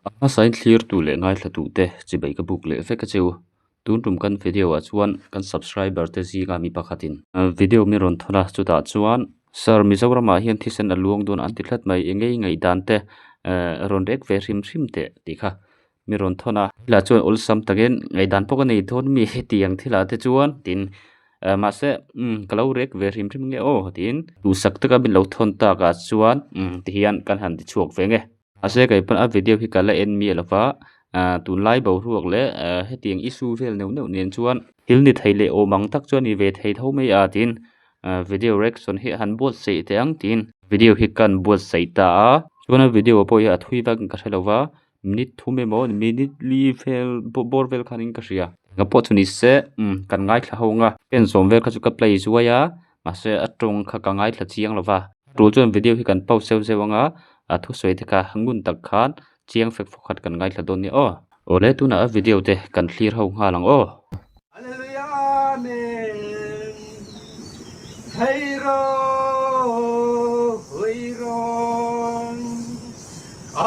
A hmasain thlirtu leh ngaithlatute chibai ka buk leh vek a cheu. Tun tum kan video ah chuan kan subscriber te zinga mi pakhatin video min rawn thawn a chutah chuan Sir Mizoramah hian thisen a luang dawn an ti tlat mai eng ngei ngaihdan te eh rawn rek ve hrim hrim teh tih kha mi rawn thawn a. Thilah chuan awlsam takin ngaihdan pawh ka nei dawn mi hetiang thilah te chuan tin eh mahse umm ka lo rek ve hrim hrim nge aw tiin duhsak taka min lo thawn takah chuan umm tihian kan han ti chhuak ve nge. Mahse kei pawn a video hi ka la en miah lo va ah tunlai boruak leh ah hetiang issue vel neuh neuh nen chuan thil ni thei leh awm ang tak chu a ni ve thei tho mai a tiin ah video reaction hi han buatsaih teh ang tiin video hi kan buatsaih ta a chuan a video pawh hi a thui vak in ka hre lo va minute thum emaw minute li vel bawr vel khanin ka hria engah pawh chu ni se umm kan ngaithla ho ang a pen zawm vel kha chu ka play zuai a mahse a tawng kha ka ngaithla chiang lo va tul chuan video hi kan pause zeuh zeuh ang a a thusawi te kha ngun tak khan chiang fek fawk khat kan ngaithla dawn nia aw. Awle tunah a video te kan thlir ho nghal ang aw. Hallelujah Amen Hei rawh hui rawn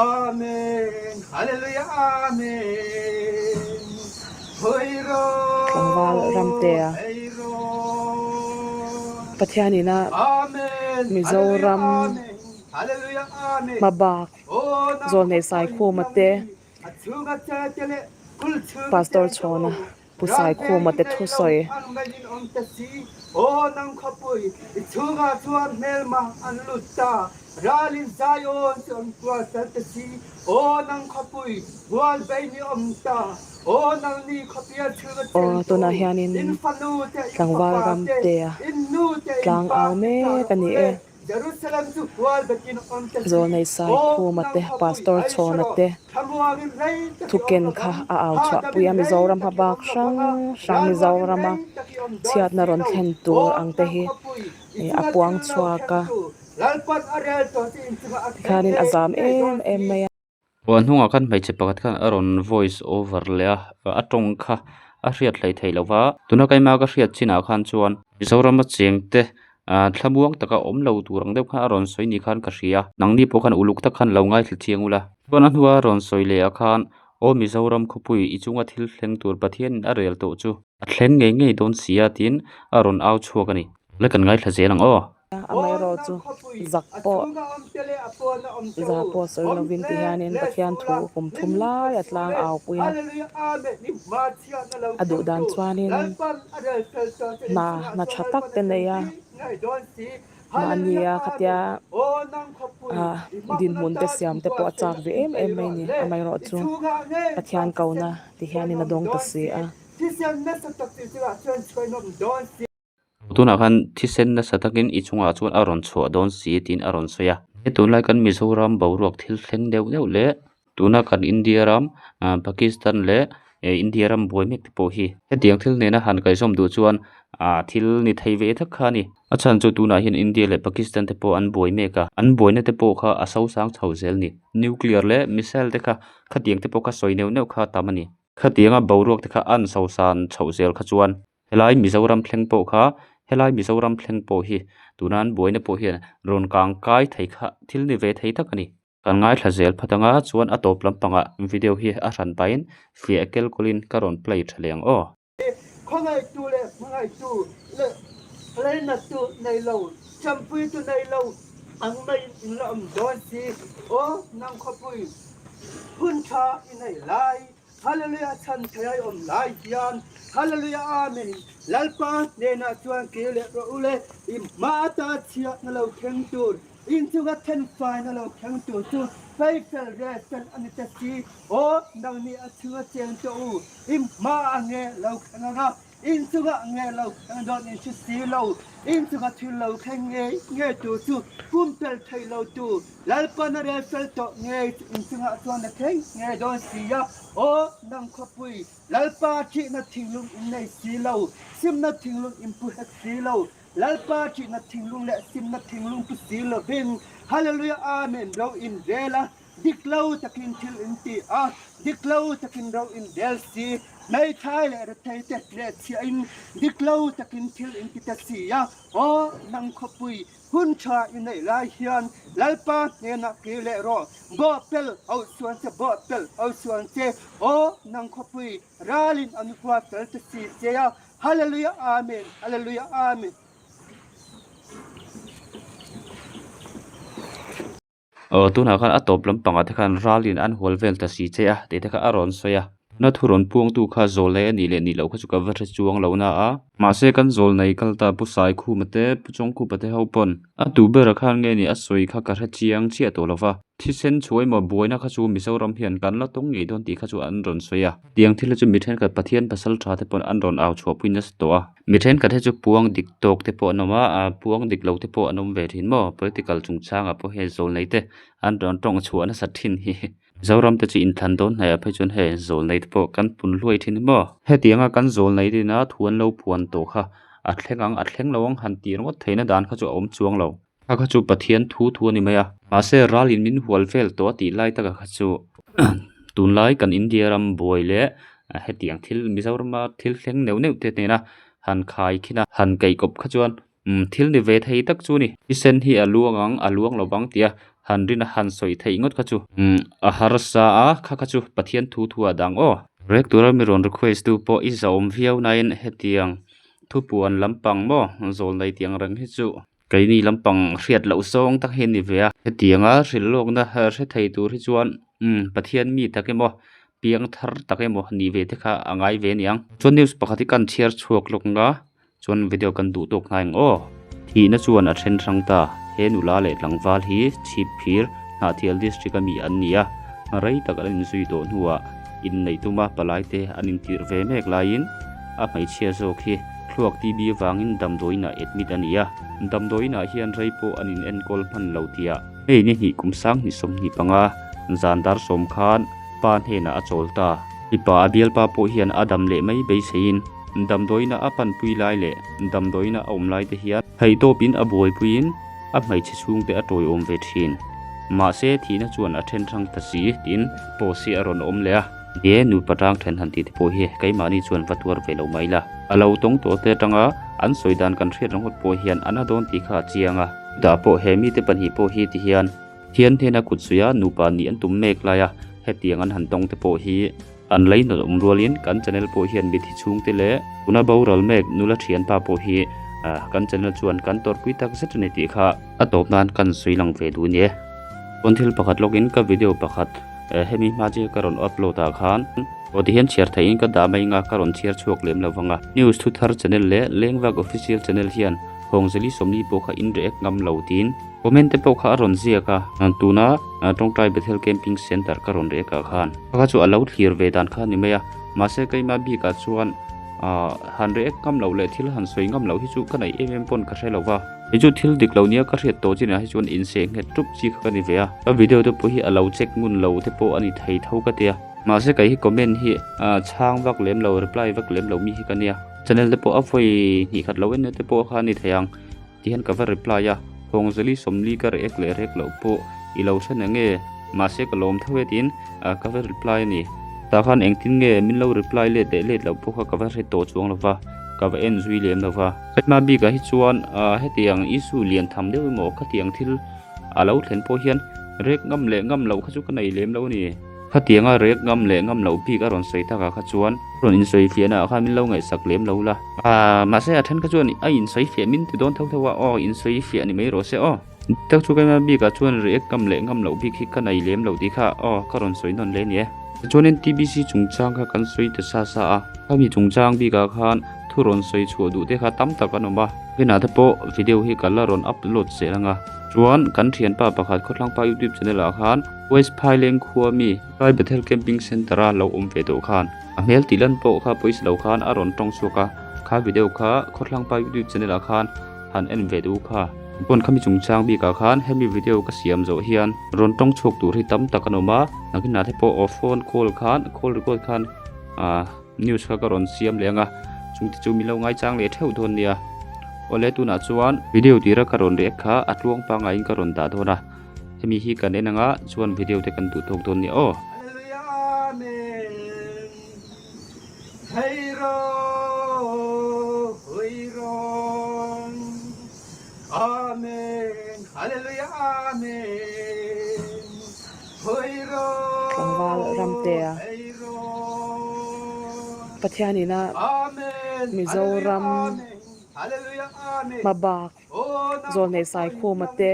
Amen Hallelujah Amen Hui Tlangval rawh Ramtea Hei rawn Pathianina Amen Hallelujah Mizoram Amen Hallelujah Amen hmabak Zawlnei Saikhuma te Pastor Chhawna Pu Saikhuma te thusawi. Aw tunah hianin tlangval Ramtea tlang au mek a ni e. Zawlnei Saikhuma te, Pastor Chhawna te thuken kha a au chhuah pui a, Mizoram hma bak hrang hrang Mizorama chhiatna rawn thlen tur ang te hi a puang chhuak a, tikhanin a zam em em mai a. Aw a hnungah khan hmeichhe pakhat khan a rawn voice over leh a a tawng kha a hriat hleih theih loh va tuna keimah ka hriat chinah khan chuan Mizorama cheng te ah thlamuang taka awm lo tur ang deuh khan a rawn sawi ni khan ka hria nangni pawh khan uluk tak khan lo ngaithla chiang ula chuan a hnua a rawn sawi leh ah khan aw Mizoram khawpui i chunga thil thleng tur Pathianin a rel tawh chu a thleng ngei ngei dawn si a tiin a rawn au chhuak a ni la kan ngaithla zel ang aw. Amaherawh chu zak pawh za pawh sawi lovin ti hianin Pathian thu kum thum lai a tlang au pui a, a duh dan chuanin hna hna tha tak te nei a, mahnia khatia ah dinhmun te siam te pawh a chak ve em em mai a ni. Amaherawh chu Pathian kona ti hianin a dawng ta si a. Tunah khan thisen nasa takin i chungah chuan a rawn chhuah dawn si tiin a rawn sawi a. He tunlai kan Mizoram boruak thil thleng deuh deuh leh tuna kan India ram ah Pakistan leh eh India ram buai mek te pawh hi hetiang thil nena han kaihzawm duh chuan ah thil ni thei ve tak kha a ni. A chhan chu tunah hian India leh Pakistan te pawh an buai mek a, an buaina te pawh kha a sosang chho zel a ni. Nuclear leh missile te kha khatiang te pawh kha sawi neuh neuh kha a tam a ni. Khatianga boruak te kha an sosan chhoh zel kha chuan Helai Mizoram thleng pawh kha helai Mizoram thleng pawh hi tuna an buaina pawh hian rawn kang kai thei kha thil ni ve thei tak a ni. Kan ngaithla zel phat anga chuan a tawp lampangah video hi a hran pahin fiah kel kawlin ka rawn play tha leh ang aw. Khawngaihtu leh hmangaihtu leh leinattu nei lo, champuitu nei lo ang maiin in la awm dawn si. Aw nang khawpui hun tha i nei lai. Hallelujah chhan thei ai awm lai hian Hallelujah Amen Lalpa hnenah chuan kir leh rawh u le i hma ata chhiatna lo thleng tur inchunga thenfaina lo thleng tur chu feifel rel fel a ni ta si aw nangni a chhunga cheng tawh u i hma a nge lo thleng anga Inchungah nge lo thleng dawn in hre si lo, inchunga thil lo thleng ngei ngei tur chu pumpelh thei lo tu Lalpan a rel fel tawh ngei chu inchungah chuan a thleng ngei dawn si a. Aw nang khawpui, Lalpa thihna thinglung in nei si lo, simna thinglung in pu hek si lo, Lalpa thihna thinglung leh simna thinglung pu si lovin, Hallelujah Amen ro in rel a. Dik lo takin thil in ti a, dik lo takin ro in rel si. Hmeithai leh rethei te hnehchhiah in dik lo takin thil in ti ta si a. Aw, nang khawpui hun tha i neih lai hian Lalpa hnenah kir leh rawh. Bawh pel auh suan che, bawh pel auh suan che. Aw, nang khawpui ralin an hua fel ta si che a. Hallelujah Amen, Hallelujah Amen. Aw tunah khan a tawp lampangah te khan ralin an hual vel ta si che a tih te kha a rawn sawi a. Na thu rawn puangtu kha zawl nei a nih leh nih loh kha chu ka va hre chuang lo na a. Mahse kan zawl nei kal ta Pu Saikhuma te Pu Chawngkhupa te ho pawn a tu ber khan nge ni a sawi kha ka hre chiang chiah tawh lo va. Thisen chhuai maw buaina kha chu Mizoram hian kan la tawng ngei dawn tih kha chu an rawn sawi a. Tiang thil hi chu mi thenkhat Pathian pasal tha te pawn an rawn au chhuahpui nasa tawh a. Mi thenkhat hi chu puang dik tawk te pawh an awm a, ah puang dik lo te pawh an awm ve thin maw? Political chungchangah pawh hei zawl nei te an rawn tawng chhuah nasa thin hi. Zoram te chu inthlan dawn hnaih ah phei chuan hei zawl nei te pawh kan pun hluai thin hi maw? Hetianga kan zawl nei te ina thu an lo puan tawh kha a thleng ang a thleng lo ang han tih ringawt theihna dan kha chu a awm chuang lo. Kha kha chu Pathian thu thu a ni mai a, mahse ral in min hual vel tawh a tih lai taka kha chu tunlai kan India ram buai leh hetiang thil Mizorama thil thleng neuh neuh te nena han khai khin a, han kaihkawp kha chuan thil ni ve thei tak chu a ni. Thisen hi a luang ang, a luang lo vang tia han rin a han sawi theih ngawt kha chu a harsa a, kha kha chu Pathian thu thu a dang aw. Rek tura mi rawn request tu pawh i zahawm viau nain hetiang thupuan lampang maw zawl nei tih ang reng hi chu. Keini lampang hriat loh zawng tak hi a ni ve a. Hetianga hrilh lawkna hre thei tur hi chuan umm Pathian mi tak emaw piang thar tak emaw nih ve te kha a ngai ve aniang. Chuan news pakhat hi kan chhiar chhuak lawk anga chuan video kan duh tawk nghai ang aw. Thihna chuan a then hrang ta. He nula leh tlangval hi Chhipphir, Hnahthial district a mi an ni a. Rei tak an inzui tawh hnuah inneih tuma palai te an intirh ve mek laiin a hmeichhia zawk hi thluak TB vangin damdawiinah admit a ni a. Damdawiinah hian rei pawh an in enkawl hman lo tia. Hei ni hnih kum sang hnih 25 zan dar sawm khan pa hnenah a chawl ta. Mipa a bialpa pawh hian a dam leh mai beiseiin damdawiinah a panpui lai leh damdawiinah a awm lai te hian theihtawpin a buaipuiin a hmeichhe chhungte a tawiawm ve thin. Mahse thihna chuan a then hrang ta si tiin post hi a rawn awm leh a. He nupa tang then han tih te pawh hi keimahni chuan va tuar ve lo mai la. A lo tawng tawh te atanga an sawi dan kan hriat ringawt pawh hian a na dawn tih kha a chiang a. Chutah pawh he mite pahnih pawh hi ti hian thian hnena kut suih a nupa nih an tum mek lai a, hetiang an han tawng te pawh hi an lei nawlh awm rualin kan channel pawh hian mithi chhungte leh tuna boral mek nula thianpa pawh hi kan channel chuan kan tawrhpui tak zet a ni tih kha a tawp nan kan sawi lang ve duh a ni e. Chuan thil pakhat lawkin ka video pakhat hemi hma chiah ka rawn upload ah khan aw ti hian chhiar theihin ka dah mai anga ka rawn chhiar chhuak lem lo vang a. News thu thar channel leh Lengvak official channel hian Hawngzeli Sawmli pawh kha in react ngam lo tiin comment te pawh kha a rawn ziak a. Tuna Tawngtai Bethel Camping Centre ka rawn react ah khan kha kha chu a lo thlir ve dan kha a ni mai a. Mahse keimah bikah chuan han react ngam loh leh thil han sawi ngam loh hi chu ka neih em em pawn ka hre lo va. Hei chu thil dik lo nia ka hriat tawh chinah hi chuan inseh nghet tup chi kha ka ni ve a. Ka video te pawh hi a lo check ngun lo te pawh a ni thei tho ka tia. Mahse kei hi comment hi chhang vak lem lo reply vak lem lo mi hi ka nia. Channel te pawh a vawi hnih khat lo en te pawh kha a ni thei ang ti hian ka va reply a. Hawngzali sawmli ka react leh rek loh pawh i lo hre na nge mahse ka lawm tho e tiin ka va reply a ni. Tah khan engtin nge min lo reply let leh let loh pawh kha ka va hre tawh chuang lo va, ka va en zui lem lo va. Hma bikah hi chuan hetiang issue lian tham deuh emaw khatiang thil a lo thlen pawh hian rek ngam leh ngam loh kha chu ka nei lem lo a ni. Khatianga rek ngam leh ngam loh bik a rawn sawi takah kha chuan rawn insawifiahna ah khan min lo ngaihsak lem lo la. Mahse a then kha chuan a insawifiah min ti dawn tho tho a, aw insawifiah ni mai rawh se aw. Tak chu keimah bikah chuan react ngam leh ngam loh bik hi ka nei lem lo tih kha aw ka rawn sawi nawn hle a ni e. Tichuanin TBC chungchang kha kan sawi ta sa sa a, khami chungchang bikah khan thu rawn sawi chhuah duh te kha tam tak an awm a, kinah te pawh video hi ka la rawn upload zel ang a. Chuan kan thianpa pakhat Khawthlangpa YouTube channel ah khan West Phaileng khua mi Rai Bethel Camping Centre a lo awm ve tawh khan a hmel tih lan pawh kha pawisa lo khan a rawn tawng chhuak a, kha video kha Khawthlangpa YouTube channel ah khan han en ve duh kha. Pawn khami chungchang bikah khan hemi video ka siam zawh hian rawn tawng chhuak tur hi tam tak an awm a, nakinah te pawh aw phone call khan call record khan ah news kha ka rawn siam leh ang a, chungte chu min lo ngaichang leh theuh dawn nia. Awle tunah chuan video tira ka rawn react kha a tluang pangaiin ka rawn dah dawn a. Hemi hi kan en anga chuan video te kan duh tawk dawn nia aw. Hallelujah Amen Hei ro hui rawn Amen Hallelujah Amen Hui ro Tlangval Ramtea hei rawn Pathian ina Amen Mizoram Hallelujah Amen Hallelujah Amen hmabak Zawlnei Saikhuma te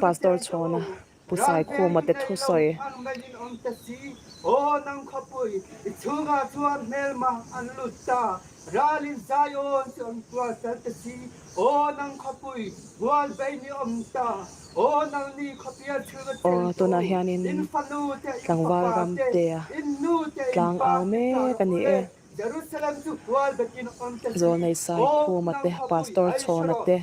Pastor Chhawna Pu Saikhuma te thusawi. Aw tunah hianin tlangval Ramtea tlang au mek a ni e. Zawlnei Saikhuma te, Pastor Chhawna te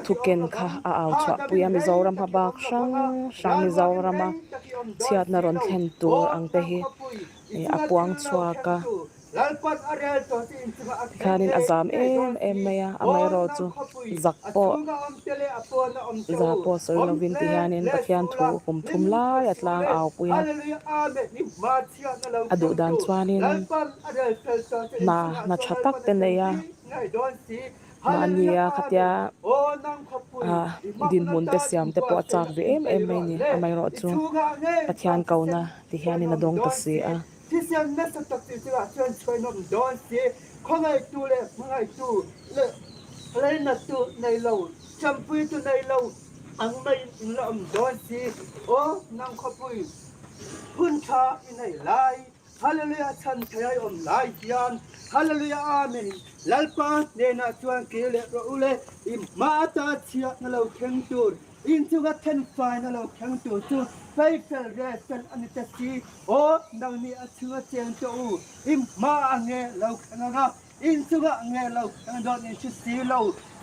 thuken kha a au chhuahpui a, Mizoram hma bak hrang hrang Mizorama chhiatna rawn thlen tur ang te hi a puang chhuak a. Tikhanin a zam em em mai a, amaherawh chu zak pawh za pawh sawi lovin ti hianin Pathian thu kum thum lai a tlang au pui a. A duh dan chuanin hna hna tha tak te nei a, mahnia khatia ah dinhmun te siam te pawh a chak ve em em mai a ni. Amaherawh chu Pathian kona ti hianin a dawng ta si a. Thisen nasa tak tih chungah chuan chhuainawm dawn si, khawngaihtu leh hmangaihtu leh leinattu nei lo, champuitu nei lo ang maiin in la awm dawn si. Aw nang khawpui, hun tha i nei lai, Hallelujah chhan thei a i awm lai hian, Hallelujah Amen, Lalpa hnenah chuan kir leh rawh u le, i hma ata chhiatna lo thleng tur Inchunga thenfain a lo thleng tur chu Faifel rel fel a ni ta si. Aw, nangni a chhunga cheng tawh u, i hmaah nge lo thleng anga, inchungah nge lo thleng dawn in hre si lo.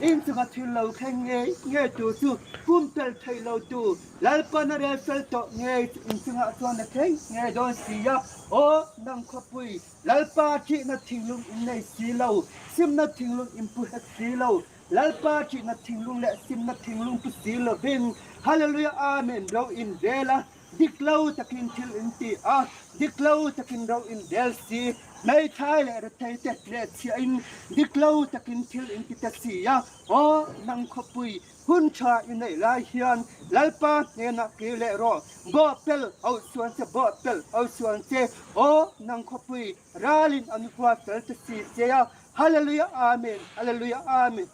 Inchunga thil lo thleng ngei ngei tur chu pumpelh thei lo tu Lalpan a rel fel tawh ngei chu inchungah chuan a thleng ngei dawn si a. Aw, nang khawpui, Lalpa thihna thinglung in nei si lo, simna thinglung in pu hek si lo, Lalpa ṭihna thinlung leh simna thinlung pu si lovin Hallelujah Amen ro in rel a, dik lo takin thil in ti a, dik lo takin ro in rel si, hmeithai leh rethei te hnehchhiah in dik lo takin thil in ti ta si a, aw nang khawpui hun ṭha i neih lai hian Lalpa hnenah kir leh rawh, bawhpel auh suan che bawhpel auh suan che, aw nang khawpui ralin an hua fel ta si che a, Hallelujah Amen Hallelujah Amen.